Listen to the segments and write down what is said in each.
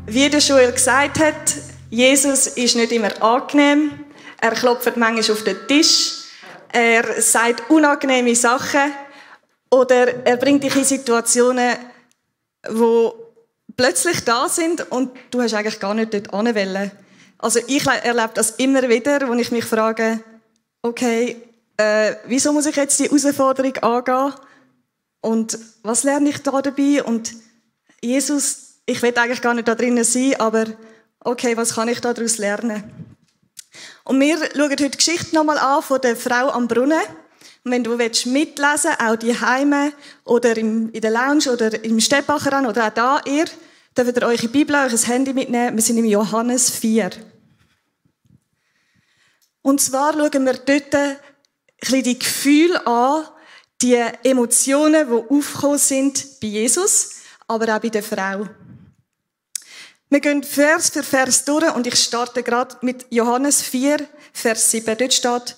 Wie der Joel gesagt hat, Jesus ist nicht immer angenehm. Er klopft manchmal auf den Tisch. Er sagt unangenehme Sachen. Oder er bringt dich in Situationen, die plötzlich da sind und du hast eigentlich gar nicht dort hin wollen. Also ich erlebe das immer wieder, wo ich mich frage, okay, wieso muss ich jetzt die Herausforderung angehen? Und was lerne ich da dabei? Und Jesus, ich will eigentlich gar nicht da drinnen sein, aber okay, was kann ich daraus lernen? Und wir schauen heute die Geschichte nochmal an von der Frau am Brunnen. Und wenn du mitlesen willst, auch die Heime oder in der Lounge oder im Städtbacher oder auch da, ihr dürft ihr eure Bibel, euer Handy mitnehmen. Wir sind im Johannes 4. Und zwar schauen wir dort ein bisschen die Gefühle an, die Emotionen, die aufgekommen sind bei Jesus, aber auch bei der Frau. Wir gehen Vers für Vers durch und ich starte gerade mit Johannes 4, Vers 7. Dort steht: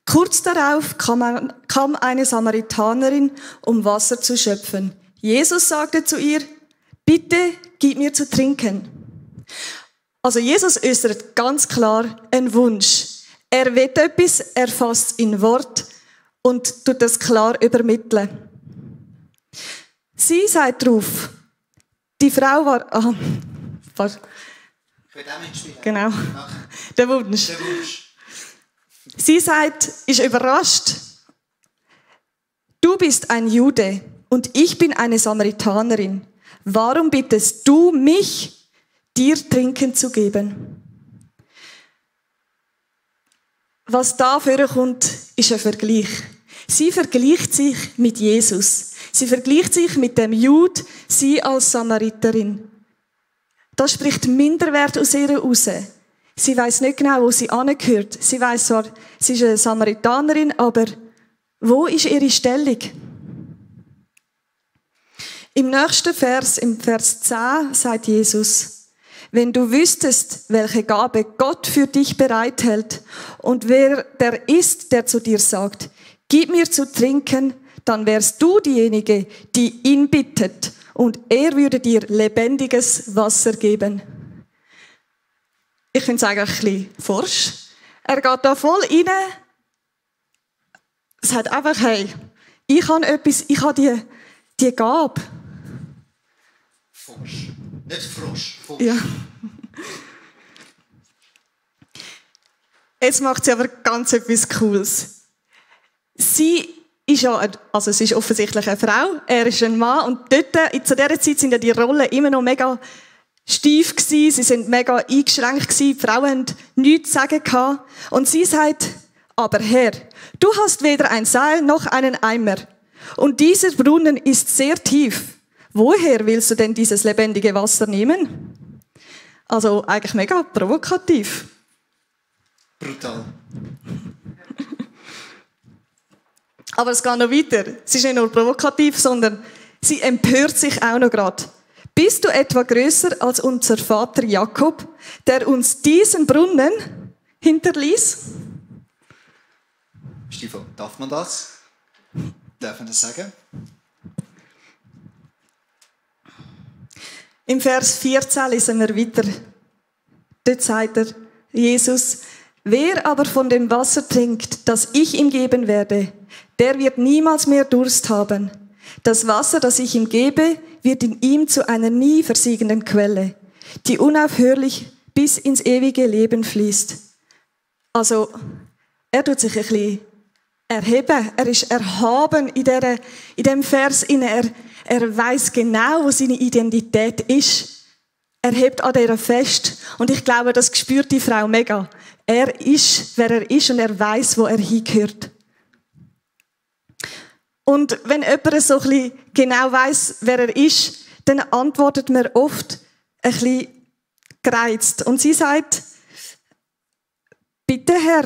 Kurz darauf kam eine Samaritanerin, um Wasser zu schöpfen. Jesus sagte zu ihr: Bitte, gib mir zu trinken. Also Jesus äußert ganz klar einen Wunsch. Er will etwas, er fasst es in Wort und tut das klar übermitteln. Sie sagt darauf, die Frau war... Genau, der Wunsch. Sie sagt, ist überrascht. Du bist ein Jude und ich bin eine Samaritanerin. Warum bittest du mich, dir trinken zu geben? Was da vorkommt, ist ein Vergleich. Sie vergleicht sich mit Jesus. Sie vergleicht sich mit dem Jude, sie als Samariterin. Da spricht Minderwert aus ihr heraus. Sie weiss nicht genau, wo sie angehört. Sie weiss zwar, sie ist eine Samaritanerin, aber wo ist ihre Stellung? Im nächsten Vers, im Vers 10, sagt Jesus: Wenn du wüsstest, welche Gabe Gott für dich bereithält und wer der ist, der zu dir sagt, gib mir zu trinken, dann wärst du diejenige, die ihn bittet und er würde dir lebendiges Wasser geben. Ich finde es eigentlich ein bisschen forsch. Er geht da voll rein, sagt einfach, hey, ich habe etwas, ich habe die Gabe. Forsch. Nicht Frosch, Forsch. Ja. Jetzt macht sie aber ganz etwas Cooles. Sie ist sie ist offensichtlich eine Frau, er ist ein Mann und dort, zu dieser Zeit sind ja die Rollen immer noch mega steif gewesen, sie sind mega eingeschränkt gewesen, die Frauen haben nichts zu sagen gehabt. Und sie sagt, aber Herr, du hast weder ein Seil noch einen Eimer und dieser Brunnen ist sehr tief. Woher willst du denn dieses lebendige Wasser nehmen? Also eigentlich mega provokativ. Brutal. Aber es geht noch weiter. Sie ist nicht nur provokativ, sondern sie empört sich auch noch gerade. Bist du etwa größer als unser Vater Jakob, der uns diesen Brunnen hinterließ? Stiefel, darf man das? Darf man das sagen? Im Vers 14 lesen wir weiter. Dort sagt er, Jesus: Wer aber von dem Wasser trinkt, das ich ihm geben werde, der wird niemals mehr Durst haben. Das Wasser, das ich ihm gebe, wird in ihm zu einer nie versiegenden Quelle, die unaufhörlich bis ins ewige Leben fließt. Also, er tut sich ein bisschen erheben. Er ist erhaben in dem Vers. Er weiss genau, wo seine Identität ist. Er hebt an dieser fest. Und ich glaube, das spürt die Frau mega. Er ist, wer er ist und er weiss, wo er hingehört. Und wenn jemand so ein bisschen genau weiss, wer er ist, dann antwortet man oft ein bisschen gereizt. Und sie sagt, bitte Herr,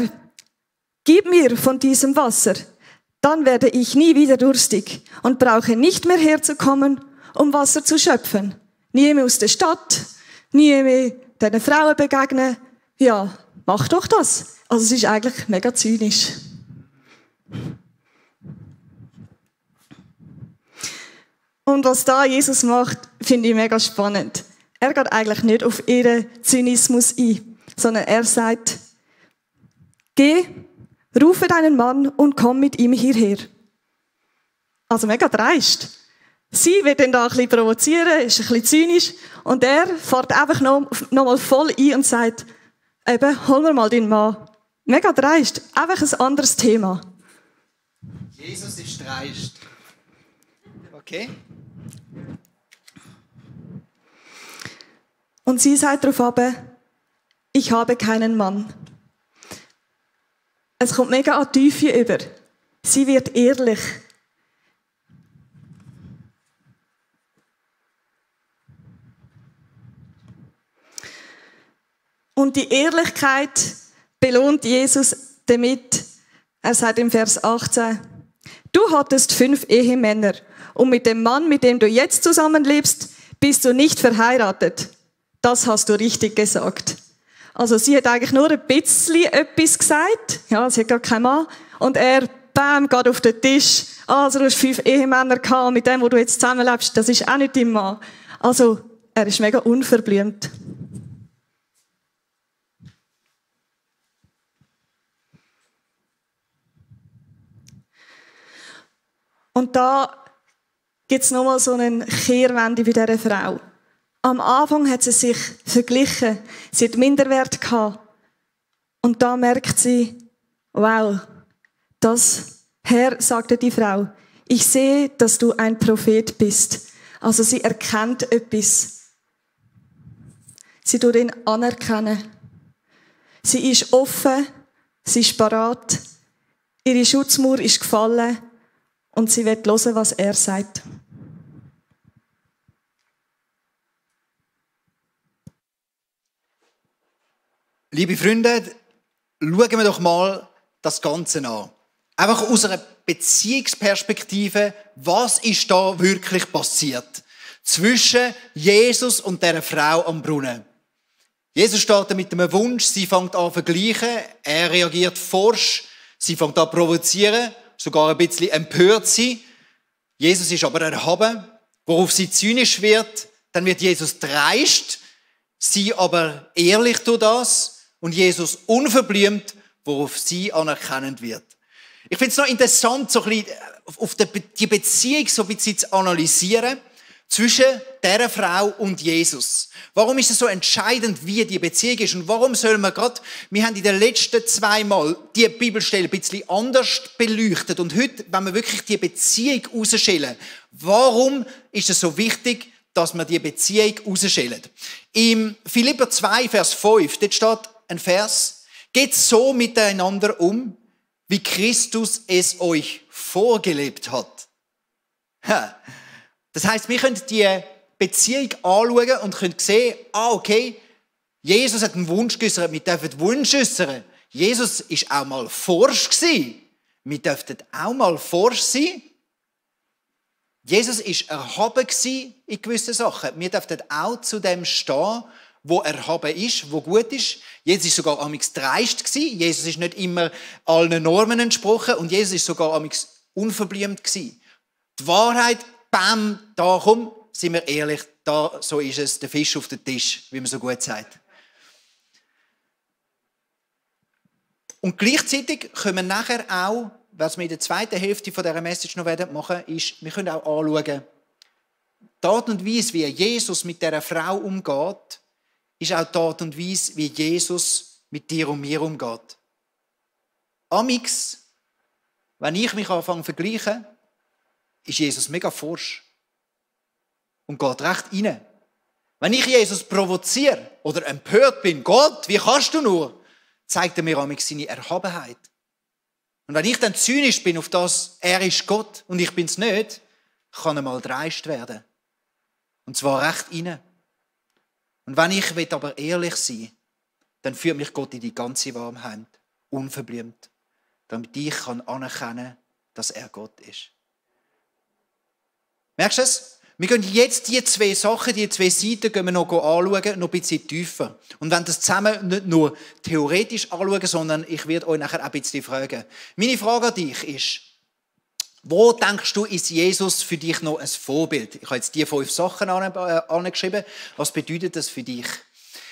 gib mir von diesem Wasser, dann werde ich nie wieder durstig und brauche nicht mehr herzukommen, um Wasser zu schöpfen. Nie mehr aus der Stadt, nie mehr diesen Frauen begegnen. Ja, mach doch das. Also es ist eigentlich mega zynisch. Und was da Jesus macht, finde ich mega spannend. Er geht eigentlich nicht auf ihren Zynismus ein, sondern er sagt, geh, rufe deinen Mann und komm mit ihm hierher. Also mega dreist. Sie wird dann da ein bisschen provozieren, ist ein bisschen zynisch und er fährt einfach noch mal voll ein und sagt, eben, hol mir mal deinen Mann. Mega dreist, einfach ein anderes Thema. Jesus ist dreist. Okay. Und sie sagt darauf aber, ich habe keinen Mann. Es kommt mega an die Tiefe über. Sie wird ehrlich. Und die Ehrlichkeit belohnt Jesus damit. Er sagt im Vers 18, du hattest 5 Ehemänner und mit dem Mann, mit dem du jetzt zusammenlebst, bist du nicht verheiratet. Das hast du richtig gesagt. Also sie hat eigentlich nur ein bisschen etwas gesagt. Ja, sie hat gar keinen Mann. Und er, bam, geht auf den Tisch. Also du hast 5 Ehemänner gehabt, mit dem, wo du jetzt zusammenlebst, das ist auch nicht dein Mann. Also, er ist mega unverblümt. Und da gibt es nochmal so eine Kehrwende bei dieser Frau. Am Anfang hat sie sich verglichen. Sie hat Minderwert gehabt. Und da merkt sie, wow, das, Herr, sagte die Frau, ich sehe, dass du ein Prophet bist. Also sie erkennt etwas. Sie tut ihn anerkennen. Sie ist offen, sie ist parat, ihre Schutzmauer ist gefallen und sie wird hören, was er sagt. Liebe Freunde, schauen wir doch mal das Ganze an. Einfach aus einer Beziehungsperspektive, was ist da wirklich passiert zwischen Jesus und dieser Frau am Brunnen? Jesus steht da mit einem Wunsch, sie fängt an zu vergleichen, er reagiert forsch, sie fängt an zu provozieren, sogar ein bisschen empört sein. Jesus ist aber erhaben, worauf sie zynisch wird, dann wird Jesus dreist, sie aber ehrlich durch das und Jesus unverblümt, worauf sie anerkennend wird. Ich finde es noch interessant, so ein bisschen auf die Beziehung so ein bisschen zu analysieren zwischen dieser Frau und Jesus. Warum ist es so entscheidend, wie die Beziehung ist? Und warum sollen wir haben in den letzten 2 Mal die Bibelstelle ein bisschen anders beleuchtet. Und heute, wenn wir wirklich die Beziehung herausschälen, warum ist es so wichtig, dass wir die Beziehung herausschälen? Im Philipper 2, Vers 5, dort steht ein Vers, geht so miteinander um, wie Christus es euch vorgelebt hat. Das heisst, wir können die Beziehung anschauen und können sehen, okay, Jesus hat einen Wunsch geäußert, wir dürfen Wunsch äußern. Jesus war auch mal forsch gewesen. Wir dürften auch mal forsch sein. Jesus war erhaben in gewissen Sachen. Wir dürften auch zu dem stehen, wo erhaben ist, wo gut ist. Jesus war sogar amigs dreist gewesen. Jesus ist nicht immer allen Normen entsprochen und Jesus ist sogar amigs unverblümt gewesen. Die Wahrheit, bam, da komm, sind wir ehrlich, da, so ist es, der Fisch auf den Tisch, wie man so gut sagt. Und gleichzeitig können wir nachher auch, was wir in der zweiten Hälfte von dieser Message noch machen werden, ist, wir können auch anschauen, die Art und Weise, wie Jesus mit dieser Frau umgeht, ist auch die Art und Weise, wie Jesus mit dir und mir umgeht. Amix, wenn ich mich anfange zu vergleichen, ist Jesus mega forsch und geht recht rein. Wenn ich Jesus provoziere oder empört bin, Gott, wie kannst du nur, zeigt er mir amix seine Erhabenheit. Und wenn ich dann zynisch bin auf das, er ist Gott und ich bin es nicht, kann er mal dreist werden. Und zwar recht rein. Und wenn ich aber ehrlich sein will, dann führt mich Gott in die ganze Warmheit, unverblümt, damit ich anerkennen kann, dass er Gott ist. Merkst du es? Wir gehen jetzt die 2 Sachen, die 2 Seiten gehen wir noch anschauen, noch ein bisschen tiefer. Und wenn das zusammen nicht nur theoretisch anschauen, sondern ich werde euch nachher auch ein bisschen fragen. Meine Frage an dich ist, Wo denkst du, ist Jesus für dich noch ein Vorbild? Ich habe jetzt die 5 Sachen angeschrieben. Was bedeutet das für dich?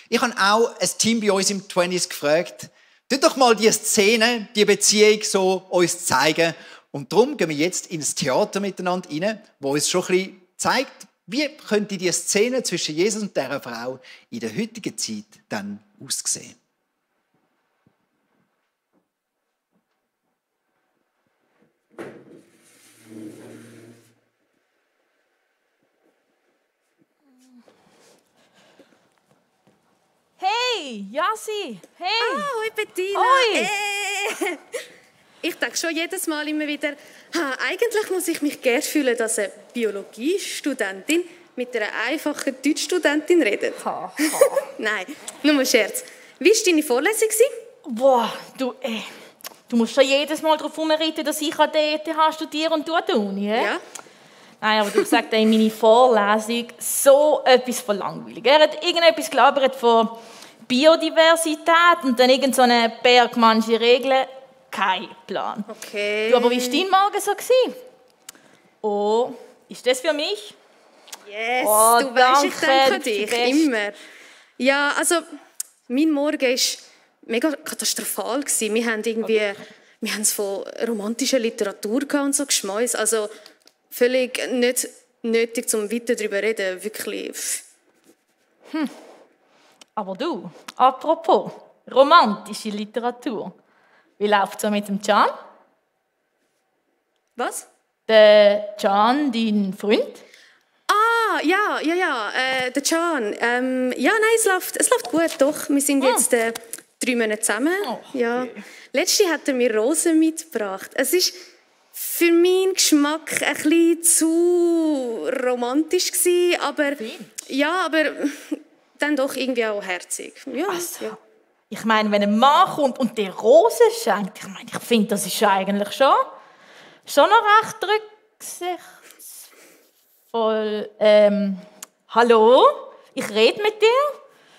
Ich habe auch ein Team bei uns im 20s gefragt, tut doch mal die Szene, die Beziehung so uns zeigen. Und darum gehen wir jetzt in das Theater miteinander rein, wo uns schon ein bisschen zeigt, wie könnte die Szene zwischen Jesus und dieser Frau in der heutigen Zeit dann aussehen. Hey, Yassi, hey! Hoi Bettina! Hoi. Ich denke schon jedes Mal immer wieder, eigentlich muss ich mich geehrt fühlen, dass eine Biologiestudentin mit einer einfachen Deutschstudentin redet. Nein, nur Scherz. Wie war deine Vorlesung? Boah, du musst schon jedes Mal darauf herumreiten, dass ich an der ETH studiere und du an der Uni, he? Ja? Nein, aber du sagst in meiner Vorlesung so etwas von langweilig. Er hat irgendetwas gelabert von Biodiversität und dann irgend so eine bergmannsche Regel. Kein Plan. Okay. Du, aber wie war dein Morgen so? Oh, ist das für mich? Yes, Oh, du weißt, ich danke, denke du an dich, bist die immer. Ja, also, mein Morgen war mega katastrophal. Wir haben wir haben es von romantischer Literatur gehabt und so geschmäust. Also, völlig nicht nötig, um weiter darüber zu reden. Wirklich. Aber du, apropos romantische Literatur. Wie läuft es so mit dem Can? Was? Der Can, dein Freund? Ja, der Can. Ja, nein, es läuft gut, doch. Wir sind jetzt 3 Monate zusammen. Oh, ja. okay. Letztes hat er mir Rosen mitgebracht. Es ist für meinen Geschmack ein bisschen zu romantisch gewesen, aber ja, aber dann doch irgendwie auch herzig. Ja, Also, ja. ich meine, wenn ein Mann kommt und dir Rosen schenkt, ich finde, das ist eigentlich schon noch recht rücksichtsvoll. Hallo? Ich rede mit dir?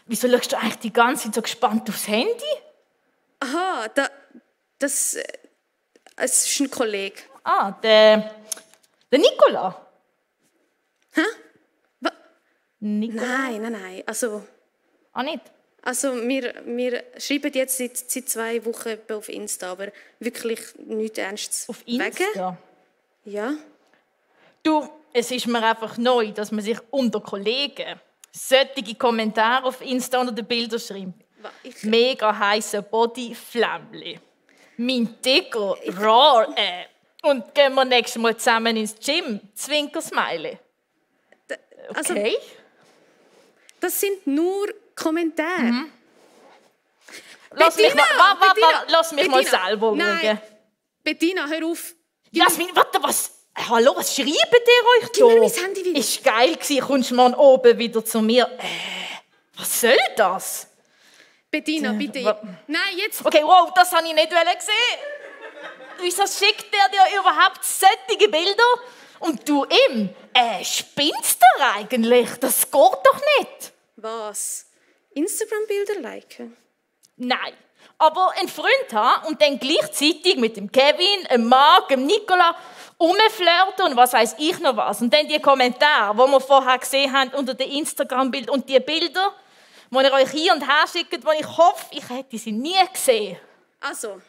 Wieso schaust du eigentlich die ganze Zeit so gespannt aufs Handy? Aha, das ist ein Kollege. Ah, der Nicola. Hä? Nicola? Nein. Also Ah, nicht? wir schreiben jetzt seit 2 Wochen auf Insta, aber wirklich nichts Ernstes. Auf Insta? Ja. Du, es ist mir einfach neu, dass man sich unter Kollegen solche Kommentare auf Insta unter den Bildern schreibt. Mega heisse Body Flämmli. Mein Dicker Raw. Und gehen wir nächstes Mal zusammen ins Gym. Zwinker-Smiley. Also, Okay. das sind nur Kommentare. Lass mich mal Bettina, selber schauen. nein. Bettina, hör auf. Jasmin, warte, was? Hallo, was schreibt ihr euch Gib mir da? mein Handy wieder. Ist geil gewesen, kommst du morgen oben wieder zu mir. Was soll das? Bettina, bitte. wa- Nein, jetzt. Okay, wow, das habe ich nicht gesehen. Wieso schickt er dir überhaupt solche Bilder? Und du ihm? Spinnst du eigentlich? Das geht doch nicht. Was? Instagram-Bilder liken? Nein. Aber einen Freund haben und dann gleichzeitig mit dem Kevin, dem Marc, dem Nicola rumflirten und was weiß ich noch was. Und dann die Kommentare, die wir vorher gesehen haben unter den Instagram-Bildern und die Bilder, die ihr euch hier und her schickt, die ich hoffe, ich hätte sie nie gesehen. Also,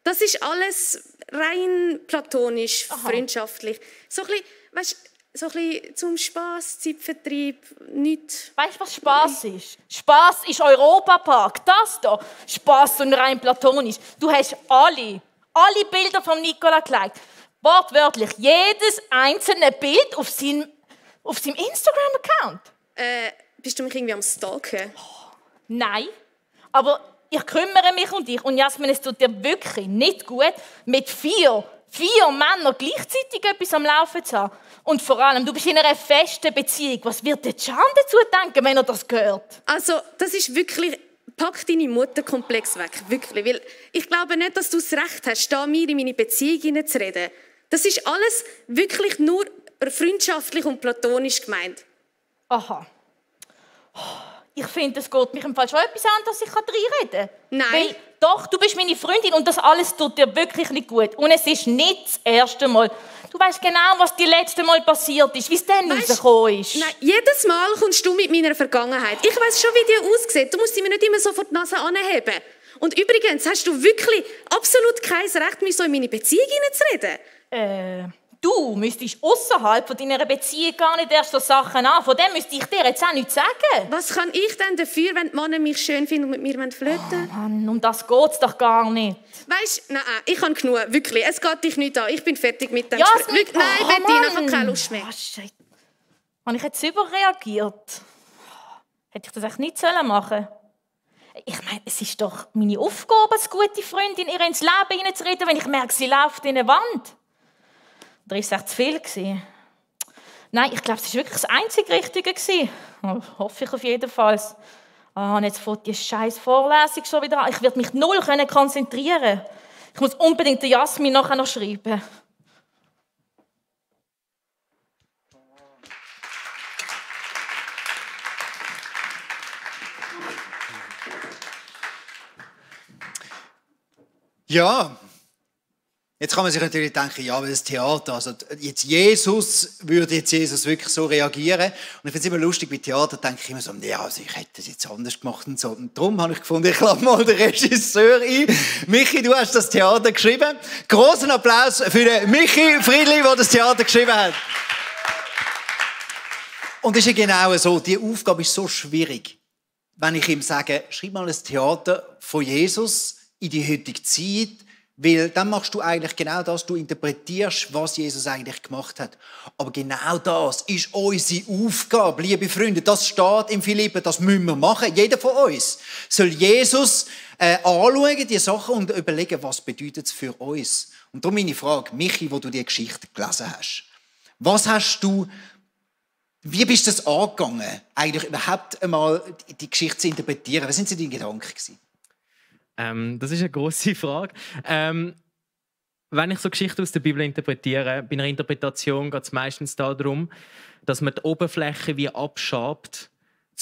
das ist alles rein platonisch, freundschaftlich. So ein bisschen, weißt, so ein bisschen zum Spass, Zeitvertreib, nichts. Weißt du, was Spass ist? Spass ist Europapark. Das hier, Spass und rein platonisch. Du hast alle Bilder von Nicola geliked. Wortwörtlich jedes einzelne Bild auf seinem Instagram-Account. Bist du mich irgendwie am Stalken? Nein, aber ich kümmere mich um dich. Und Jasmin, es tut dir wirklich nicht gut, mit vier Männern gleichzeitig etwas am Laufen zu haben. Und vor allem, du bist in einer festen Beziehung. Was wird der Can dazu denken, wenn er das hört? Also, das ist wirklich... Pack deine Mutterkomplex weg, wirklich. Weil ich glaube nicht, dass du das Recht hast, da mir in meine Beziehung hineinzureden. Das ist alles wirklich nur freundschaftlich und platonisch gemeint. Aha. Ich finde, es geht mich im Fall schon etwas an, dass ich reinreden kann. Nein. Weil, doch, du bist meine Freundin und das alles tut dir wirklich nicht gut. Und es ist nicht das erste Mal. Du weißt genau, was die letzte Mal passiert ist, wie es dann rausgekommen ist. Nein, jedes Mal kommst du mit meiner Vergangenheit. Ich weiss schon, wie die aussieht. Du musst sie mir nicht immer so vor die Nase anheben. Und übrigens hast du wirklich absolut kein Recht, mich so in meine Beziehung hineinzureden. Du müsstest außerhalb von deiner Beziehung gar nicht erst so Sachen an. Von dem müsste ich dir jetzt auch nichts sagen. Was kann ich denn dafür, wenn die Männer mich schön finden und mit mir flirten wollen? Oh Mann, um das geht's doch gar nicht. Weisst, nein, ich habe genug, wirklich. Es geht dich nicht an. Ich bin fertig mit dem Jasmin, Gespräch. Nein, Bettina, ich habe keine Lust mehr. Oh, shit. Habe ich jetzt überreagiert? Hätte ich das echt nicht machen sollen? Ich meine, es ist doch meine Aufgabe als gute Freundin, ihr ins Leben hineinzureden, wenn ich merke, sie läuft in eine Wand. Oder war es echt zu viel? Nein, ich glaube, es war wirklich das einzig Richtige. Hoffe ich auf jeden Fall. Und jetzt fängt die scheiß Vorlesung schon wieder an. Ich werde mich null konzentrieren. Ich muss unbedingt der Jasmin nachher noch schreiben. Ja, jetzt kann man sich natürlich denken, ja, das Theater, also jetzt würde jetzt Jesus wirklich so reagieren? Und ich finde es immer lustig, bei Theater denke ich immer so, ja, also ich hätte das jetzt anders gemacht und so. Und darum habe ich gefunden, ich lade mal den Regisseur ein. Michi, du hast das Theater geschrieben. Großen Applaus für den Michi Friedli, der das Theater geschrieben hat. Und es ist ja genau so, die Aufgabe ist so schwierig. Wenn ich ihm sage, schreib mal ein Theater von Jesus in die heutige Zeit, weil dann machst du eigentlich genau das, du interpretierst, was Jesus eigentlich gemacht hat. Aber genau das ist unsere Aufgabe, liebe Freunde. Das steht im Philipper, das müssen wir machen. Jeder von uns soll Jesus anschauen, die Sachen, und überlegen, was bedeutet es für uns. Und darum meine Frage, Michi, wo du die Geschichte gelesen hast. Wie bist du das angegangen, eigentlich überhaupt einmal die Geschichte zu interpretieren? Was sind so deine Gedanken gewesen? Das ist eine grosse Frage. Wenn ich so Geschichten aus der Bibel interpretiere, bei einer Interpretation geht es meistens darum, dass man die Oberfläche wie abschabt,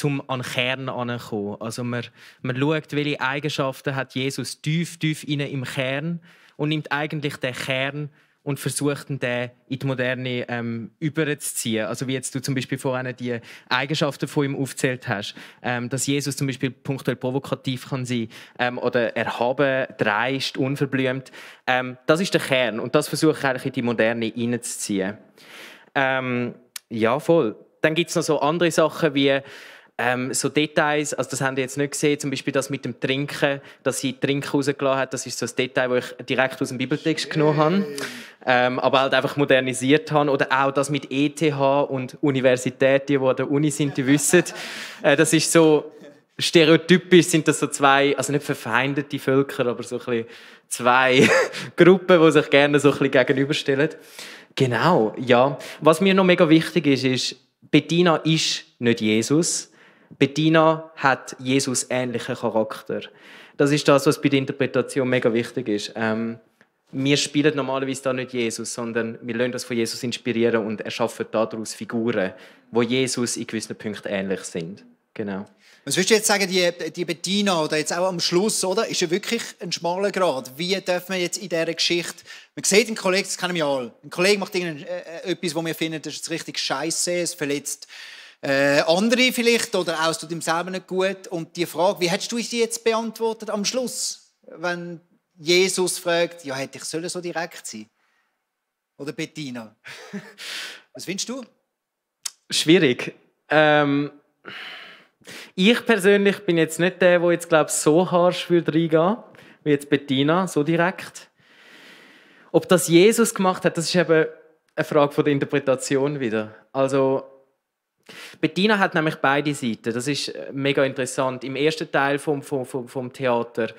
um an den Kern heranzukommen. Also man schaut, welche Eigenschaften hat Jesus tief im Kern und nimmt eigentlich den Kern und versucht, den in die Moderne überzuziehen. Also wie jetzt du zum Beispiel vorhin die Eigenschaften von ihm aufgezählt hast, dass Jesus zum Beispiel punktuell provokativ kann sein oder erhaben, dreist, unverblümt. Das ist der Kern und das versuche ich eigentlich in die Moderne hineinzuziehen. Ja, voll. Dann gibt es noch so andere Sachen wie so Details, also das haben die jetzt nicht gesehen, zum Beispiel das mit dem Trinken, dass sie Trinken rausgelassen hat, das ist so ein Detail, das ich direkt aus dem Bibeltext genommen habe, aber halt einfach modernisiert habe. Oder auch das mit ETH und Universität, die an der Uni sind, die wissen, das ist so stereotypisch, sind das so zwei, also nicht verfeindete Völker, aber so ein bisschen zwei Gruppen, die sich gerne so ein bisschen gegenüberstellen. Genau, ja. Was mir noch mega wichtig ist, Bettina ist nicht Jesus. Bettina hat Jesus ähnlichen Charakter. Das ist das, was bei der Interpretation mega wichtig ist. Wir spielen normalerweise da nicht Jesus, sondern wir lassen uns von Jesus inspirieren und erschaffen daraus Figuren, wo Jesus in gewissen Punkten ähnlich sind. Genau. Was würdest du jetzt sagen, die Bettina, oder jetzt auch am Schluss, oder, ist ja wirklich ein schmaler Grad. Wie dürfen wir jetzt in dieser Geschichte, man sieht einen Kollegen, das kennen wir alle, ein Kollege macht etwas, wo wir finden, das ist richtig scheisse, es verletzt andere vielleicht, oder auch es tut ihm selber nicht gut. Und die Frage, wie hättest du sie jetzt beantwortet am Schluss, wenn Jesus fragt, ja, hätte ich sollen so direkt sein? Oder Bettina? Was findest du? Schwierig. Ich persönlich bin jetzt nicht der jetzt, glaube ich, so harsch reingehen würde, wie jetzt Bettina, so direkt. Ob das Jesus gemacht hat, das ist eben eine Frage von der Interpretation wieder. Also, Bettina hat nämlich beide Seiten. Das ist mega interessant. Im ersten Teil vom Theater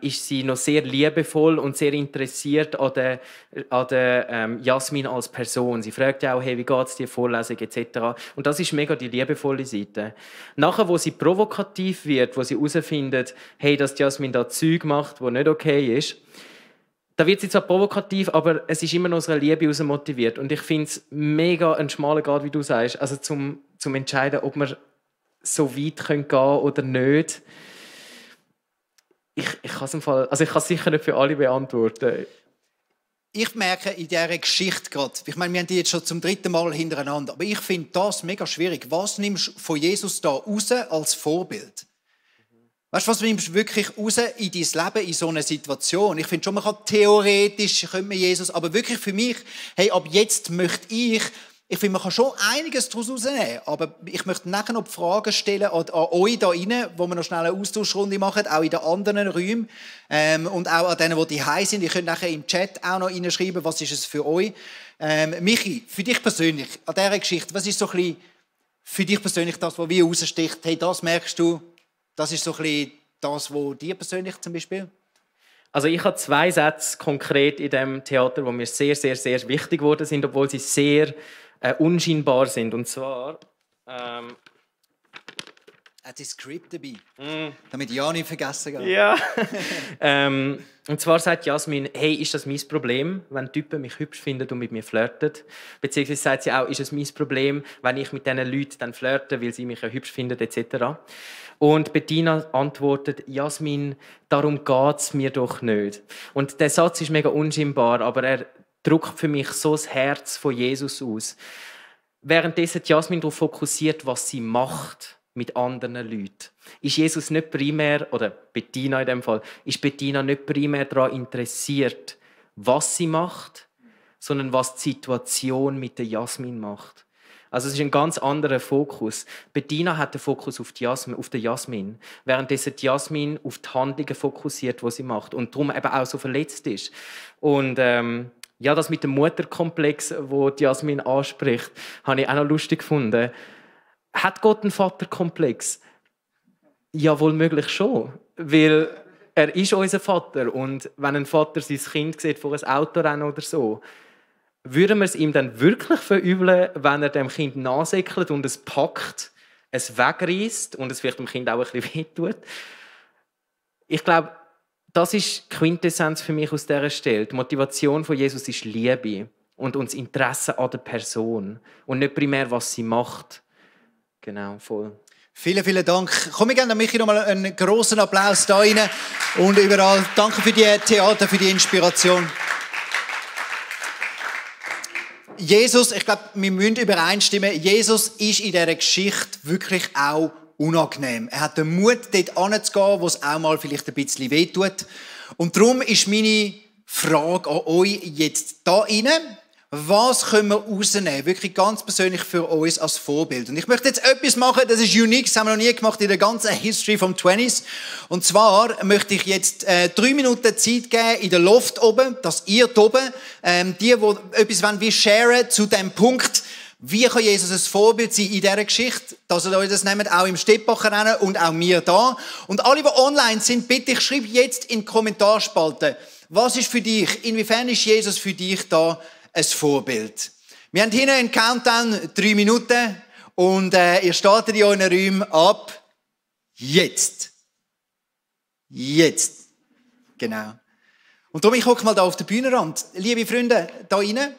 ist sie noch sehr liebevoll und sehr interessiert an der Jasmin als Person. Sie fragt ja auch, hey, wie geht es dir, Vorlesung etc. Und das ist mega die liebevolle Seite. Nachher, wo sie provokativ wird, wo sie herausfindet, hey, dass Jasmin da Zeug macht, wo nicht okay ist, da wird sie zwar provokativ, aber es ist immer noch aus einer Liebe heraus motiviert. Und ich finde es mega ein schmaler Grad, wie du sagst, also zum entscheiden, ob man so weit gehen können oder nicht. Ich kann es im Fall, also ich kann es sicher nicht für alle beantworten. Ich merke in dieser Geschichte gerade, ich meine, wir haben die jetzt schon zum 3. Mal hintereinander, aber ich finde das mega schwierig. Was nimmst du von Jesus da raus als Vorbild? Weißt du, was nimmst du wirklich raus in dein Leben, in so einer Situation? Ich finde schon, man kann theoretisch, könnte man Jesus, aber wirklich für mich, hey, ab jetzt möchte ich finde, man kann schon einiges daraus rausnehmen, aber ich möchte nachher noch Fragen stellen an euch da rein, wo wir noch schnell eine Austauschrunde machen, auch in den anderen Räumen und auch an denen, die hier sind. Ihr könnt nachher im Chat auch noch reinschreiben, was ist es für euch. Michi, für dich persönlich, an dieser Geschichte, was ist so ein bisschen für dich persönlich das, was wie raussticht? Hey, das merkst du, das ist so ein bisschen das, was dir persönlich zum Beispiel? Also ich habe 2 Sätze konkret in diesem Theater, die mir sehr, sehr, sehr wichtig geworden sind, obwohl sie sehr unscheinbar sind. Und zwar... Hat das Skript dabei, damit ja nicht vergessen geht. Ja. Und zwar sagt Jasmin, hey, ist das mein Problem, wenn Typen mich hübsch finden und mit mir flirten? Beziehungsweise sagt sie auch, ist es mein Problem, wenn ich mit diesen Leuten dann flirte, weil sie mich ja hübsch finden, etc. Und Bettina antwortet, Jasmin, darum geht es mir doch nicht. Und der Satz ist mega unscheinbar, aber er drückt für mich so das Herz von Jesus aus. Währenddessen Jasmin darauf fokussiert, was sie macht mit anderen Leuten, ist Jesus nicht primär, oder Bettina in dem Fall, ist Bettina nicht primär daran interessiert, was sie macht, sondern was die Situation mit der Jasmin macht. Also es ist ein ganz anderer Fokus. Bettina hat den Fokus auf den Jasmin, währenddessen die Jasmin auf die Handlungen fokussiert, die sie macht und darum eben auch so verletzt ist. Und ja, das mit dem Mutterkomplex, wo die Jasmin anspricht, habe ich auch noch lustig gefunden. Hat Gott einen Vaterkomplex? Ja, wohl möglich schon, weil er ist unser Vater und wenn ein Vater sein Kind sieht vor ein Autorennen oder so, würden wir es ihm dann wirklich verübeln, wenn er dem Kind nachsäckelt und es packt, es wegreißt und es vielleicht dem Kind auch ein bisschen wehtut? Ich glaube, das ist die Quintessenz für mich aus dieser Stelle. Die Motivation von Jesus ist Liebe und uns Interesse an der Person und nicht primär, was sie macht. Genau, voll. Vielen, vielen Dank. Komm, wir geben Michi noch mal einen grossen Applaus da rein und überall. Danke für die Theater, für die Inspiration. Jesus, ich glaube, wir müssen übereinstimmen, Jesus ist in dieser Geschichte wirklich auch unangenehm. Er hat den Mut, dort hinzugehen, wo es auch mal vielleicht ein bisschen wehtut. Und darum ist meine Frage an euch jetzt da rein. Was können wir rausnehmen? Wirklich ganz persönlich für uns als Vorbild. Und ich möchte jetzt etwas machen, das ist unique, das haben wir noch nie gemacht in der ganzen History vom 20s. Und zwar möchte ich jetzt 3 Minuten Zeit geben in der Loft oben, dass ihr da oben, die etwas wollen, wie sharen zu dem Punkt, wie kann Jesus ein Vorbild sein in dieser Geschichte, dass ihr euch das nehmt, auch im Stettbacher Rennen und auch mir da. Und alle, die online sind, bitte, ich schreibe jetzt in die Kommentarspalte, was ist für dich, inwiefern ist Jesus für dich da ein Vorbild? Wir haben hinten einen Countdown, 3 Minuten, und ihr startet in euren Räumen ab jetzt. Jetzt. Genau. Und darum, ich hocke mal da auf der Bühnenrand. Liebe Freunde, da rein.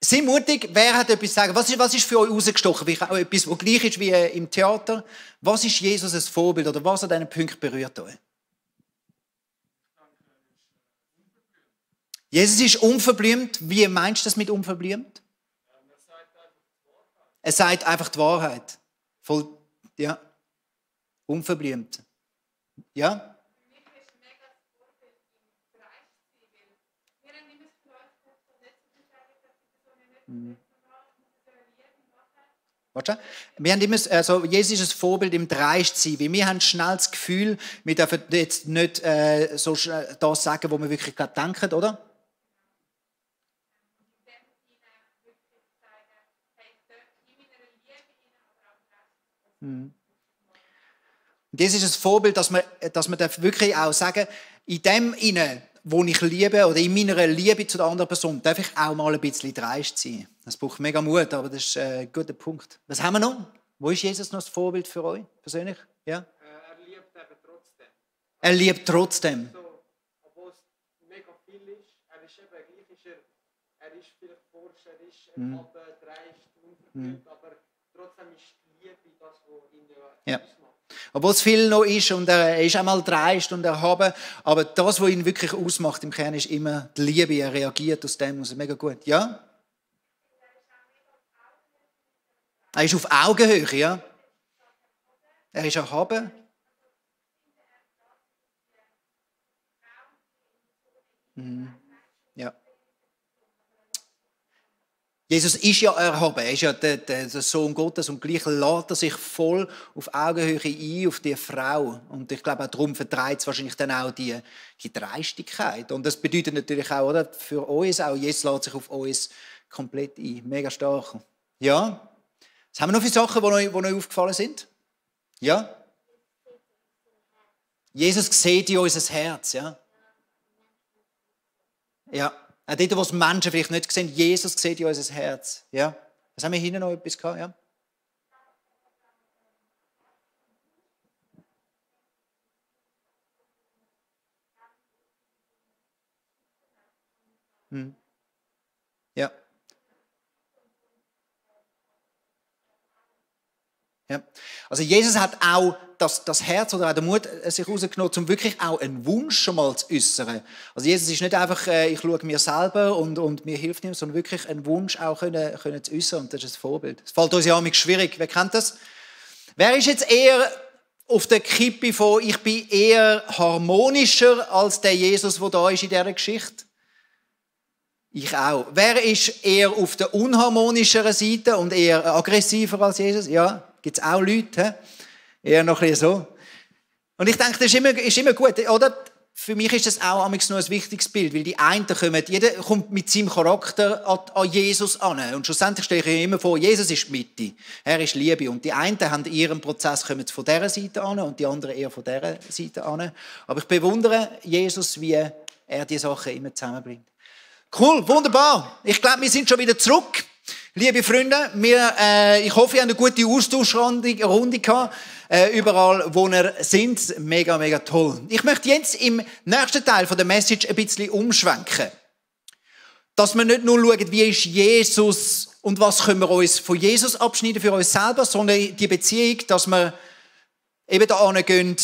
Seid mutig, wer hat etwas zu sagen? Was ist für euch rausgestochen? Auch etwas, das gleich ist wie im Theater. Was ist Jesus ein Vorbild oder was an diesen Punkt berührt euch? Jesus ist unverblümt. Wie meinst du das mit unverblümt? Er sagt einfach die Wahrheit. Voll, ja. Unverblümt. Ja? Warte. Wir haben immer, also Jesus ist ein Vorbild im Dreistsein, weil wir haben schnell das Gefühl, wir dürfen jetzt nicht so das sagen, was wir wirklich gerade denken, oder? Und das ist ein Vorbild, dass man wirklich auch sagen, in dem inne, wo ich liebe oder in meiner Liebe zu der anderen Person, darf ich auch mal ein bisschen dreist sein. Das braucht mega Mut, aber das ist ein guter Punkt. Was haben wir noch? Wo ist Jesus noch das Vorbild für euch persönlich? Ja? Er liebt eben trotzdem. Er liebt trotzdem. So, obwohl es mega viel ist, er ist eben gleich, er ist vielleicht Forscher, er ist dreist, unverblümt, aber trotzdem ist die Liebe das, was ihn Obwohl es viel noch ist und er ist einmal dreist und erhaben. Aber das, was ihn wirklich ausmacht im Kern, ist immer die Liebe. Er reagiert aus dem aus. Mega gut. Ja? Er ist auf Augenhöhe, ja? Er ist erhaben. Ja. Jesus ist ja erhaben, er ist ja der Sohn Gottes und gleich lädt er sich voll auf Augenhöhe ein, auf die Frau. Und ich glaube, auch darum vertreibt es wahrscheinlich dann auch die Dreistigkeit. Und das bedeutet natürlich auch, oder, für uns, auch Jesus lädt sich auf uns komplett ein. Mega stark. Ja? Was haben wir noch für Sachen, die euch aufgefallen sind? Ja? Jesus sieht in unser Herz, ja? Ja. Auch dort, wo es Menschen vielleicht nicht sehen, Jesus sieht in unser Herz. Ja? Was haben wir hinten noch etwas gehabt? Ja? Ja. Ja. Also Jesus hat auch das Herz oder auch den Mut sich rausgenommen, um wirklich auch einen Wunsch schon mal zu äußern. Also Jesus ist nicht einfach, ich schaue mir selber und mir hilft niemand, sondern wirklich einen Wunsch auch können zu äußern. Und das ist ein Vorbild. Es fällt uns ja manchmal schwierig. Wer kennt das? Wer ist jetzt eher auf der Kippe von, ich bin eher harmonischer als der Jesus, der da ist in dieser Geschichte? Ich auch. Wer ist eher auf der unharmonischeren Seite und eher aggressiver als Jesus? Ja, gibt es auch Leute, eher noch ein bisschen so. Und ich denke, das ist immer gut, oder? Für mich ist das auch noch ein wichtiges Bild, weil die einen kommen, jeder kommt mit seinem Charakter an Jesus an. Und schlussendlich stehe ich immer vor, Jesus ist die Mitte, er ist Liebe. Und die einen haben in ihrem Prozess kommen von dieser Seite an und die anderen eher von dieser Seite an. Aber ich bewundere Jesus, wie er die Sachen immer zusammenbringt. Cool, wunderbar. Ich glaube, wir sind schon wieder zurück. Liebe Freunde, ich hoffe, ihr habt eine gute Austauschrunde gehabt. Überall, wo ihr sind. Mega, mega toll. Ich möchte jetzt im nächsten Teil der Message ein bisschen umschwenken. Dass wir nicht nur schauen, wie ist Jesus und was können wir uns von Jesus abschneiden für uns selber, sondern die Beziehung, dass wir eben da angehen,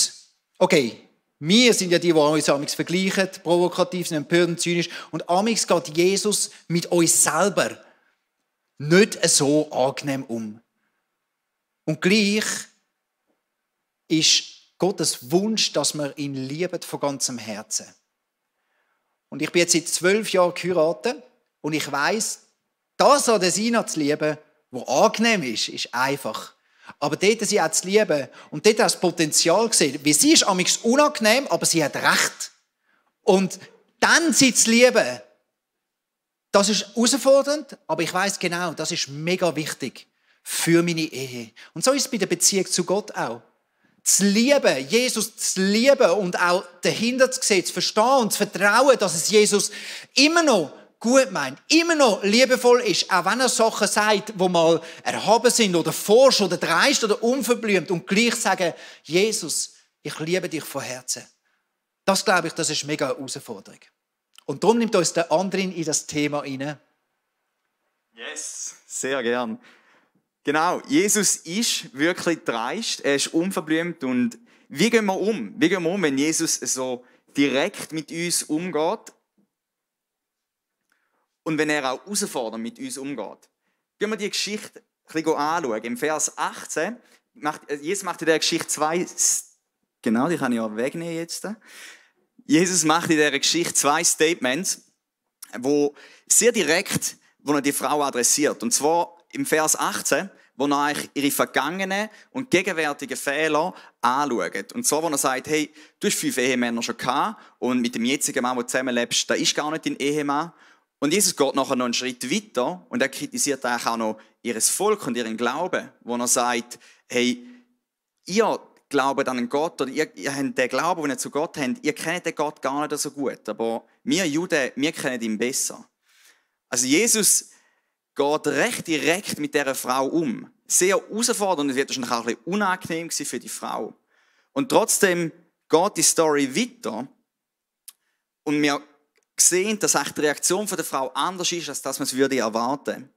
okay, wir sind ja die uns amigs vergleichen, provokativ, sind empört und zynisch. Und amigs geht Jesus mit uns selber nicht so angenehm um. Und gleich ist Gottes Wunsch, dass wir ihn lieben von ganzem Herzen. Und ich bin jetzt seit 12 Jahren geheiratet und ich weiss, das an der Sina zu lieben, was angenehm ist einfach. Aber dort sie auch zu lieben und dort auch das Potenzial gesehen. Weil sie ist amigs unangenehm, aber sie hat recht. Und dann sie zu lieben, das ist herausfordernd, aber ich weiss genau, das ist mega wichtig für meine Ehe. Und so ist es bei der Beziehung zu Gott auch. Zu lieben, Jesus zu lieben und auch dahinter zu sehen, zu verstehen und zu vertrauen, dass es Jesus immer noch gut meint, immer noch liebevoll ist, auch wenn er Sachen sagt, die mal erhaben sind oder forsch oder dreist oder unverblümt und gleich sagen, Jesus, ich liebe dich von Herzen. Das glaube ich, das ist mega eine Herausforderung. Und darum nimmt uns der Andrin in das Thema rein. Yes, sehr gern. Genau, Jesus ist wirklich dreist, er ist unverblümt und wie gehen wir um? Wie gehen wir um, wenn Jesus so direkt mit uns umgeht und wenn er auch herausfordernd mit uns umgeht? Gehen wir die Geschichte ein bisschen anschauen. Im Vers 18, Jesus macht in dieser Geschichte genau, die kann ich auch wegnehmen jetzt. Jesus macht in dieser Geschichte 2 Statements, wo sehr direkt, wo er die Frau adressiert. Und zwar im Vers 18, wo er eigentlich ihre vergangenen und gegenwärtigen Fehler anschaut. Und zwar, wo er sagt, hey, du hast 5 Ehemänner schon gehabt und mit dem jetzigen Mann, der du zusammenlebst, da ist gar nicht dein Ehemann. Und Jesus geht nachher noch einen Schritt weiter und er kritisiert eigentlich auch noch ihr Volk und ihren Glauben, wo er sagt, hey, ihr glaubt an einen Gott oder ihr habt den Glauben, den ihr zu Gott habt, ihr kennt den Gott gar nicht so gut, aber wir Juden, wir kennen ihn besser. Also Jesus geht recht direkt mit dieser Frau um. Sehr herausfordernd, es wird wahrscheinlich auch ein bisschen unangenehm für die Frau. Und trotzdem geht die Story weiter und wir sehen, dass die Reaktion der Frau anders ist, als dass man es erwarten würde.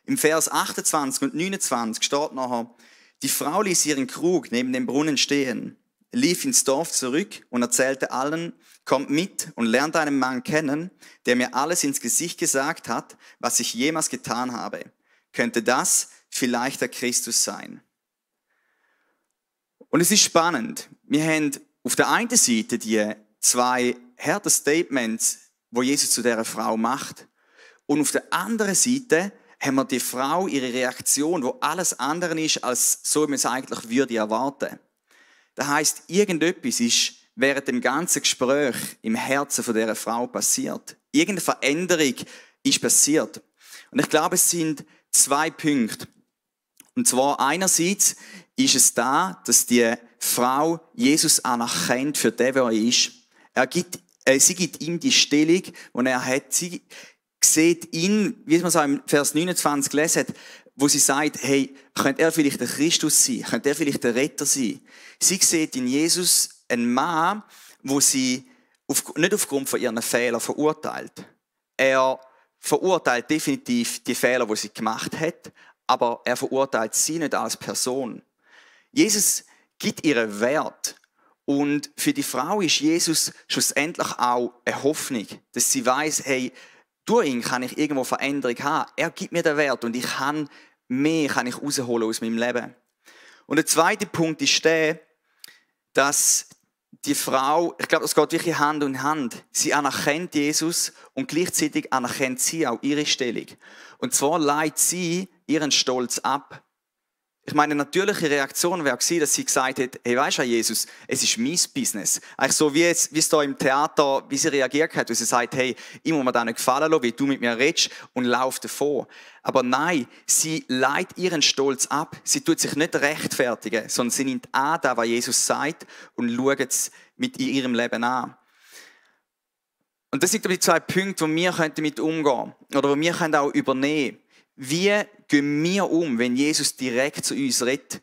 Im Vers 28 und 29 steht nachher, Die Frau ließ ihren Krug neben dem Brunnen stehen, lief ins Dorf zurück und erzählte allen, kommt mit und lernt einen Mann kennen, der mir alles ins Gesicht gesagt hat, was ich jemals getan habe. Könnte das vielleicht der Christus sein? Und es ist spannend. Wir haben auf der einen Seite die 2 harten Statements, wo Jesus zu dieser Frau macht. Und auf der anderen Seite haben wir die Frau, ihre Reaktion, wo alles andere ist, als so wie man es eigentlich würde erwarten. Das heisst, irgendetwas ist während dem ganzen Gespräch im Herzen von dieser Frau passiert. Irgendeine Veränderung ist passiert. Und ich glaube, es sind 2 Punkte. Und zwar einerseits ist es da, dass die Frau Jesus anerkennt für den, wer er ist. Sie gibt ihm die Stellung, die er hat. Sie sieht ihn, wie man es auch im Vers 29 gelesen hat, wo sie sagt, hey, könnte er vielleicht der Christus sein? Könnte er vielleicht der Retter sein? Sie sieht in Jesus einen Mann, wo sie nicht aufgrund von ihren Fehlern verurteilt. Er verurteilt definitiv die Fehler, die sie gemacht hat, aber er verurteilt sie nicht als Person. Jesus gibt ihren Wert. Und für die Frau ist Jesus schlussendlich auch eine Hoffnung, dass sie weiss, hey, durch ihn kann ich irgendwo Veränderung haben. Er gibt mir den Wert und ich kann mehr rausholen aus meinem Leben. Und der zweite Punkt ist der, dass die Frau, ich glaube, das geht wirklich Hand in Hand. Sie anerkennt Jesus und gleichzeitig anerkennt sie auch ihre Stellung. Und zwar leitet sie ihren Stolz ab. Ich meine, eine natürliche Reaktion wäre gewesen, dass sie gesagt hat, hey, weisst du, Jesus, es ist mein Business. Eigentlich so wie es da im Theater, wie sie reagiert hat, wo sie sagt, hey, ich muss mir das nicht gefallen lassen, wie du mit mir redest, und lauft davon. Aber nein, sie leitet ihren Stolz ab. Sie tut sich nicht rechtfertigen, sondern sie nimmt an, das, was Jesus sagt, und schaut es mit ihrem Leben an. Und das sind die 2 Punkte, wo wir damit umgehen können. Oder wo wir auch übernehmen können. Wie gehen wir um, wenn Jesus direkt zu uns redet?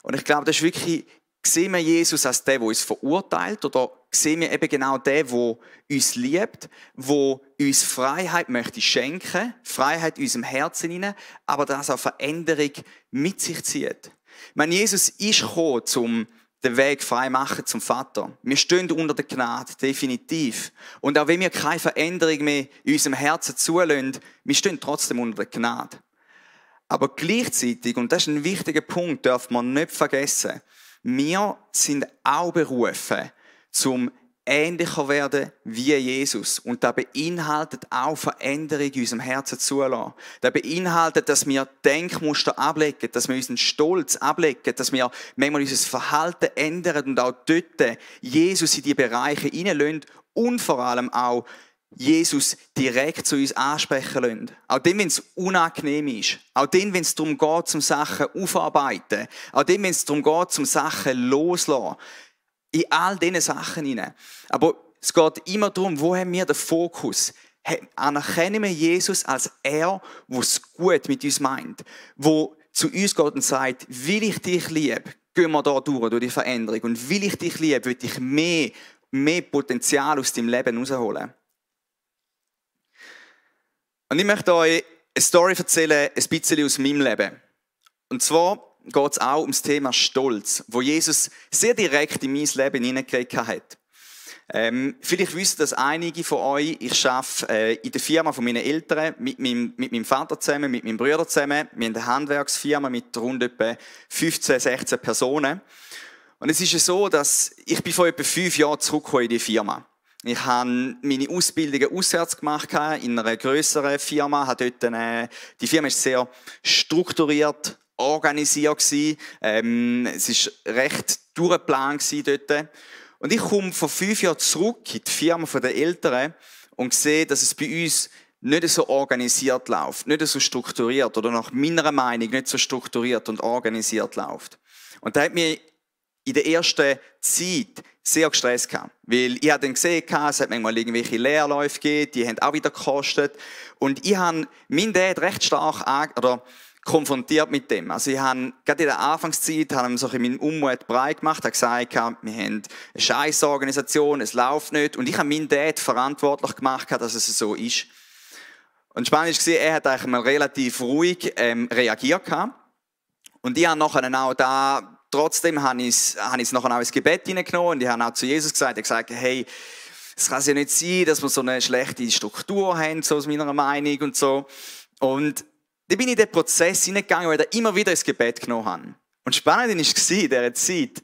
Und ich glaube, das ist wirklich, sehen wir Jesus als der uns verurteilt, oder sehen wir eben genau den, der uns liebt, der uns Freiheit möchte schenken, Freiheit in unserem Herzen hinein, aber das auch Veränderung mit sich zieht. Ich meine, Jesus ist gekommen, um den Weg frei machen zum Vater. Wir stehen unter der Gnade, definitiv. Und auch wenn wir keine Veränderung mehr in unserem Herzen zulassen, wir stehen trotzdem unter der Gnade. Aber gleichzeitig, und das ist ein wichtiger Punkt, darf man nicht vergessen, wir sind auch berufen, zum ähnlicher werden wie Jesus. Und das beinhaltet auch Veränderung in unserem Herzen zulassen. Das beinhaltet, dass wir Denkmuster ablegen, dass wir unseren Stolz ablegen, dass wir manchmal unser Verhalten ändern und auch dort Jesus in die Bereiche hineinlassen und vor allem auch Jesus direkt zu uns ansprechen lassen. Auch dann, wenn es unangenehm ist. Auch dann, wenn es darum geht, zum Sachen aufarbeiten. Auch dann, wenn es darum geht, zum Sachen loslassen. In all diesen Sachen hinein. Aber es geht immer darum, wo haben wir den Fokus? Anerkennen wir Jesus als er, der es gut mit uns meint. Wo zu uns geht und sagt, will ich dich lieben, gehen wir da durch die Veränderung. Und will ich dich lieben, will ich mehr Potenzial aus deinem Leben herausholen. Und ich möchte euch eine Story erzählen, ein bisschen aus meinem Leben. Und zwar geht es auch um das Thema Stolz, wo Jesus sehr direkt in mein Leben hineingeredet hat. Vielleicht wissen das einige von euch, ich arbeite in der Firma von meinen Eltern, mit meinem Vater zusammen, mit meinem Bruder zusammen. Wir haben eine Handwerksfirma mit rund etwa 15, 16 Personen. Und es ist so, dass ich vor etwa 5 Jahren zurückgekommen in die Firma. Ich habe meine Ausbildungen auswärts gemacht, in einer grösseren Firma. Die Firma ist sehr strukturiert, organisiert gsi. Es war recht durchgeplant dort. Und ich komme vor 5 Jahren zurück in die Firma der Eltern und sehe, dass es bei uns nicht so organisiert läuft, nicht so strukturiert oder nach meiner Meinung nicht so strukturiert und organisiert läuft. Und da hat mir in der ersten Zeit sehr gestresst gehabt. Weil ich habe dann gesehen, es hat manchmal irgendwelche Leerläufe gegeben, die haben auch wieder gekostet. Und ich habe meinen Dad recht stark konfrontiert mit dem. Also ich habe gerade in der Anfangszeit so meinen Unmut breit gemacht, habe gesagt, wir haben eine Scheissorganisation, es läuft nicht. Und ich habe meinen Dad verantwortlich gemacht, dass es so ist. Und spannend war, er hat eigentlich mal relativ ruhig reagiert. Und ich habe nachher auch da, trotzdem habe ich es nachher auch ins Gebet hineingenommen und ich habe auch zu Jesus gesagt, hey, es kann ja nicht sein, dass wir so eine schlechte Struktur haben, so aus meiner Meinung und so. Und dann bin ich in den Prozess hineingegangen, weil ich immer wieder ins Gebet genommen habe. Und spannend war in dieser Zeit,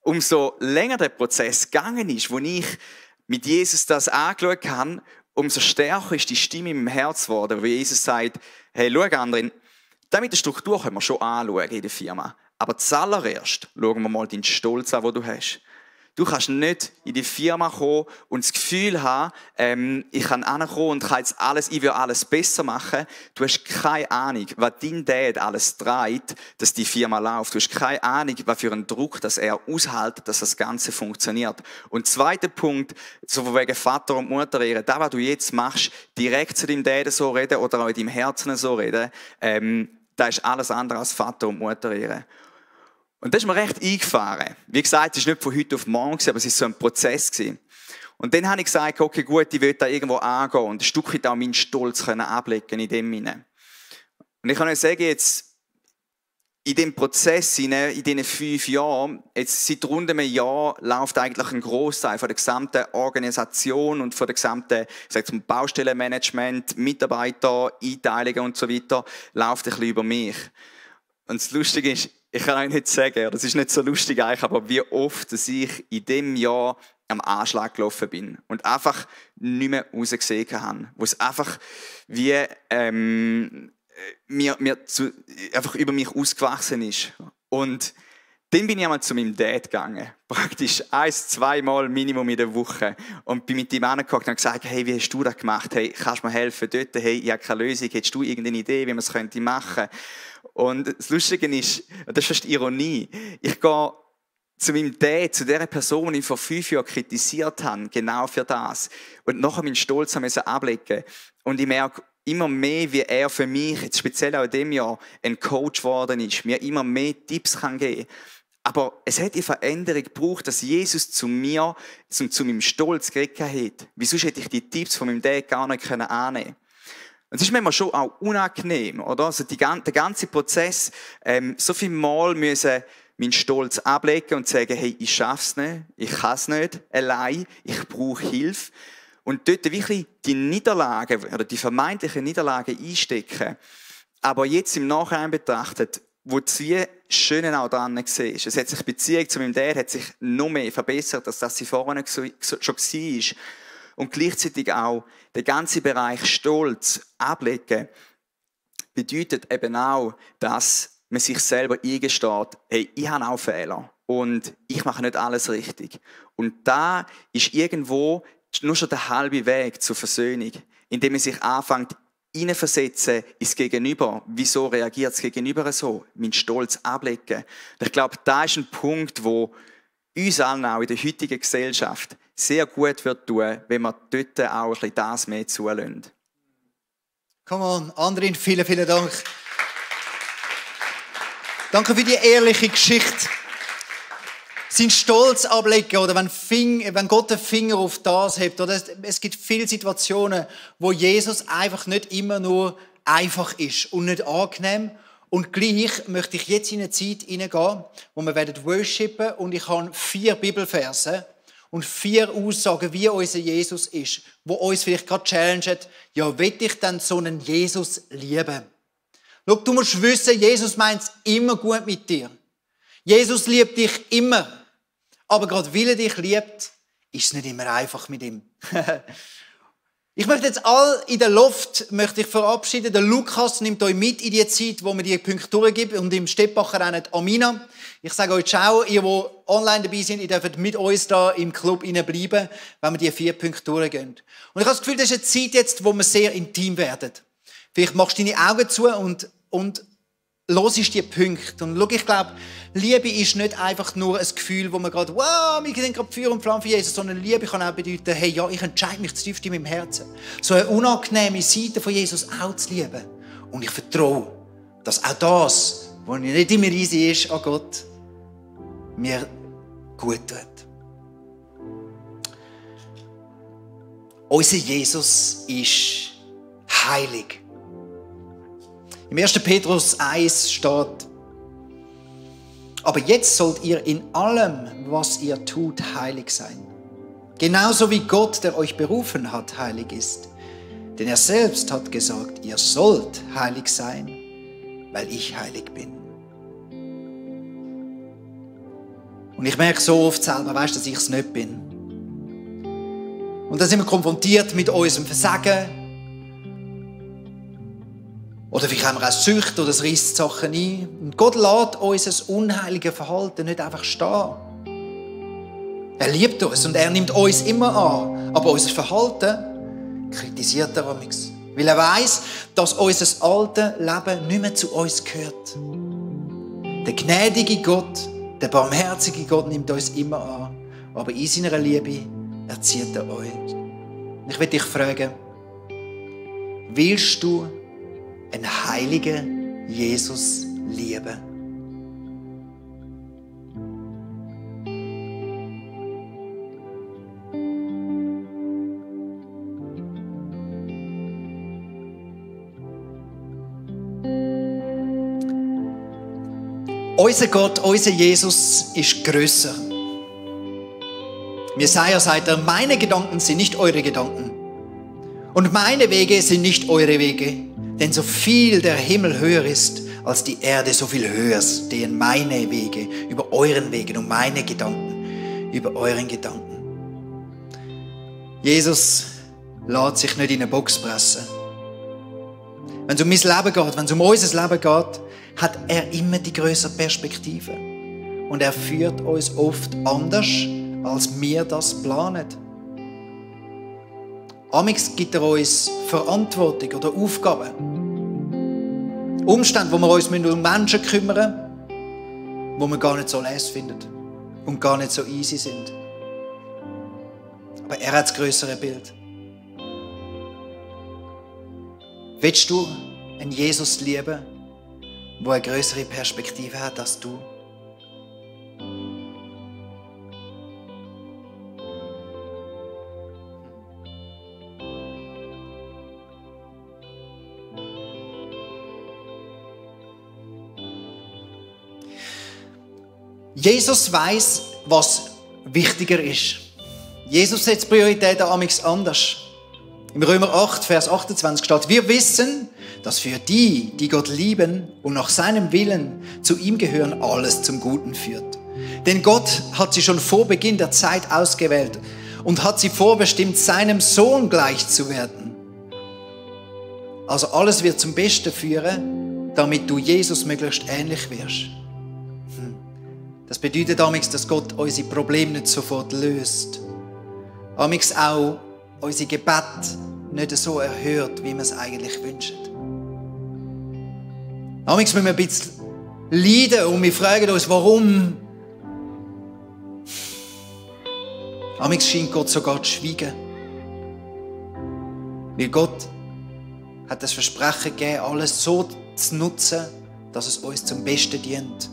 umso länger der Prozess gegangen ist, wo ich mit Jesus das angeschaut habe, umso stärker ist die Stimme in meinem Herz geworden, wo Jesus sagt, hey, schau, Andrin, das mit der Struktur können wir schon anschauen in der Firma. Aber zuallererst schauen wir mal deinen Stolz an, den du hast. Du kannst nicht in die Firma kommen und das Gefühl haben, ich kann hinkommen und ich will alles besser machen. Du hast keine Ahnung, was dein Dad alles trägt, dass die Firma läuft. Du hast keine Ahnung, was für einen Druck dass er aushält, dass das Ganze funktioniert. Und zweiter Punkt, so von wegen Vater und Mutter ehren, das, was du jetzt machst, direkt zu deinem Dad so reden oder auch in deinem Herzen so reden, das ist alles andere als Vater und Mutter ehren. Und das ist mir recht eingefahren. Wie gesagt, es war nicht von heute auf morgen, aber es war so ein Prozess. Und dann habe ich gesagt, okay, gut, ich will da irgendwo angehen und ein Stück weit auch meinen Stolz ablegen in dem hinein. Und ich kann euch sagen, jetzt in diesem Prozess, in diesen 5 Jahren, jetzt seit rund einem Jahr läuft eigentlich ein Großteil von der gesamten Organisation und von der gesamten Baustellenmanagement, Mitarbeiter, Einteilungen und so weiter, läuft ein bisschen über mich. Und das Lustige ist, ich kann euch nicht sagen, das ist nicht so lustig eigentlich, aber wie oft, dass ich in diesem Jahr am Anschlag gelaufen bin und einfach nicht mehr rausgesehen habe. Wo es einfach wie einfach über mich ausgewachsen ist. Und dann bin ich einmal zu meinem Dad gegangen. Praktisch 1-2 Mal Minimum in der Woche. Und bin mit ihm angeguckt und gesagt, hey, wie hast du das gemacht? Hey, kannst du mir helfen dort? Hey, ich habe keine Lösung. Hättest du irgendeine Idee, wie man es machen könnte? Und das Lustige ist, das ist fast Ironie, ich gehe zu meinem Dad, zu der Person, die ich vor 5 Jahren kritisiert habe, genau für das. Und nachher meinen Stolz ablegen. Und ich merke immer mehr, wie er für mich, jetzt speziell auch in diesem Jahr, ein Coach geworden ist, mir immer mehr Tipps geben kann. Aber es hat die Veränderung gebraucht, dass Jesus zu mir, zu meinem Stolz geredet hat. Wieso hätte ich die Tipps von meinem Dad gar nicht annehmen können? Und es ist manchmal schon auch unangenehm, oder? Also der ganze Prozess, so viel Mal müssen meinen Stolz ablegen und sagen, hey, ich schaff's nicht, ich kann es nicht allein, ich brauche Hilfe. Und dort wirklich die Niederlagen oder die vermeintlichen Niederlagen einstecken. Aber jetzt im Nachhinein betrachtet, wo das Schöne auch dran war. Es hat sich die Beziehung zu meinem Dad hat sich noch mehr verbessert, als das sie vorher schon war. Und gleichzeitig auch der ganze Bereich Stolz ablegen bedeutet eben auch, dass man sich selber eingesteht, hey, ich habe auch Fehler und ich mache nicht alles richtig. Und da ist irgendwo nur schon der halbe Weg zur Versöhnung, indem man sich anfängt, hineinversetzen ins Gegenüber. Wieso reagiert das Gegenüber so? Meinen Stolz ablegen. Und ich glaube, da ist ein Punkt, wo uns allen auch in der heutigen Gesellschaft sehr gut wird tun, wenn wir dort auch ein bisschen das mehr zulassen. Come on, Andrin, vielen, vielen Dank. Danke für die ehrliche Geschichte. Sein Stolz ablegen, oder wenn Gott den Finger auf das hebt, oder es gibt viele Situationen, wo Jesus einfach nicht immer nur einfach ist und nicht angenehm. Und gleich möchte ich jetzt in eine Zeit hineingehen, wo wir worshipen werden, und ich habe 4 Bibelverse und 4 Aussagen, wie unser Jesus ist, wo uns vielleicht gerade challengen, ja, will ich denn so einen Jesus lieben? Schau, du musst wissen, Jesus meint es immer gut mit dir. Jesus liebt dich immer. Aber gerade weil er dich liebt, ist es nicht immer einfach mit ihm. Ich möchte jetzt all in der Luft verabschieden. Der Lukas nimmt euch mit in die Zeit, wo wir die Punkte durchgeben, und im Stettbacher rennen Amina. Ich sage euch ciao, ihr, die online dabei sind, ihr dürft mit uns da im Club bleiben, wenn wir die 4 Punkte durchgehen. Und ich habe das Gefühl, das ist eine Zeit jetzt, wo wir sehr intim werden. Vielleicht machst du deine Augen zu und hörst die Punkte. Und schau, ich glaube, Liebe ist nicht einfach nur ein Gefühl, wo man gerade, wow, wir sind gerade Feuer und Flamme für Jesus, sondern Liebe kann auch bedeuten, hey, ja, ich entscheide mich tief in meinem Herzen, so eine unangenehme Seite von Jesus auch zu lieben. Und ich vertraue, dass auch das, was nicht immer easy ist, an Gott, mir gut tut. Unser Jesus ist heilig. Im 1. Petrus 1 steht, Aber jetzt sollt ihr in allem, was ihr tut, heilig sein. Genauso wie Gott, der euch berufen hat, heilig ist. Denn er selbst hat gesagt, ihr sollt heilig sein, weil ich heilig bin. Und ich merke so oft selber, dass ich es nicht bin. Und dann sind wir konfrontiert mit unserem Versagen. Oder vielleicht haben wir auch Sucht oder es reißt Sachen ein. Und Gott lässt unser unheiliges Verhalten nicht einfach stehen. Er liebt uns und er nimmt uns immer an. Aber unser Verhalten kritisiert er amigs. Weil er weiss, dass unser altes Leben nicht mehr zu uns gehört. Der gnädige Gott, der barmherzige Gott nimmt uns immer an. Aber in seiner Liebe erzieht er euch. Ich will dich fragen, willst du einen heiligen Jesus lieben? Unser Gott, unser Jesus ist grösser. Jesaja sagt er, meine Gedanken sind nicht eure Gedanken. Und meine Wege sind nicht eure Wege. Denn so viel der Himmel höher ist als die Erde, so viel höher stehen meine Wege über euren Wegen und meine Gedanken über euren Gedanken. Jesus lässt sich nicht in eine Box pressen. Wenn es um mein Leben geht, wenn es um unser Leben geht, hat er immer die größere Perspektive. Und er führt uns oft anders, als wir das planen. Amigs gibt er uns Verantwortung oder Aufgaben. Umstände, wo wir uns um Menschen kümmern, wo wir gar nicht so leise finden und gar nicht so easy sind. Aber er hat das grössere Bild. Willst du einen Jesus lieben, der eine grössere Perspektive hat als du? Jesus weiss, was wichtiger ist. Jesus setzt Prioritäten amigs anders. Im Römer 8, Vers 28 steht, wir wissen, dass für die, die Gott lieben und nach seinem Willen zu ihm gehören, alles zum Guten führt. Denn Gott hat sie schon vor Beginn der Zeit ausgewählt und hat sie vorbestimmt, seinem Sohn gleich zu werden. Also alles wird zum Besten führen, damit du Jesus möglichst ähnlich wirst. Das bedeutet amigs, dass Gott unsere Probleme nicht sofort löst. Amigs auch unsere Gebete nicht so erhört, wie wir es eigentlich wünschen. Amigs müssen wir ein bisschen leiden und wir fragen uns, warum. Amigs scheint Gott sogar zu schweigen. Weil Gott hat das Versprechen gegeben, alles so zu nutzen, dass es uns zum Besten dient.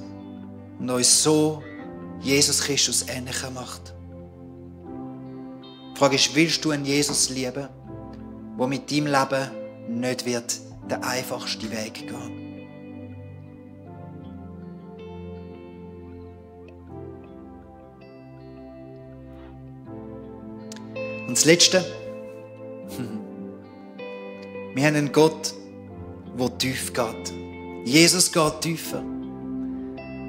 Und uns so Jesus Christus ähnlicher macht. Die Frage ist, willst du einen Jesus lieben, der mit deinem Leben nicht wird der einfachste Weg gehen? Und das Letzte. Wir haben einen Gott, der tief geht. Jesus geht tiefer.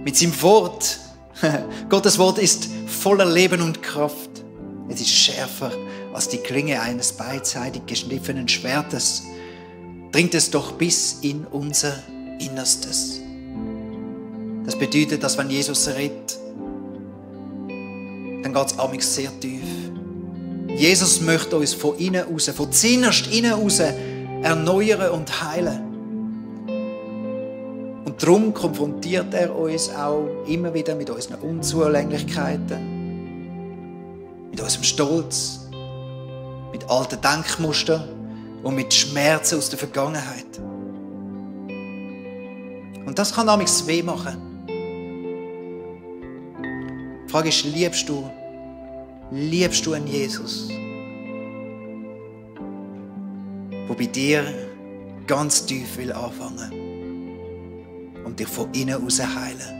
Mit seinem Wort. Gottes Wort ist voller Leben und Kraft. Es ist schärfer als die Klinge eines beidseitig geschliffenen Schwertes. Dringt es doch bis in unser Innerstes. Das bedeutet, dass wenn Jesus redet, dann geht es amigs sehr tief. Jesus möchte uns von innen raus, von innerst innen raus erneuern und heilen. Und darum konfrontiert er uns auch immer wieder mit unseren Unzulänglichkeiten, mit unserem Stolz, mit alten Denkmustern und mit Schmerzen aus der Vergangenheit. Und das kann amigs weh machen. Die Frage ist, liebst du einen Jesus, der bei dir ganz tief will anfangen und dich von innen aus heilen?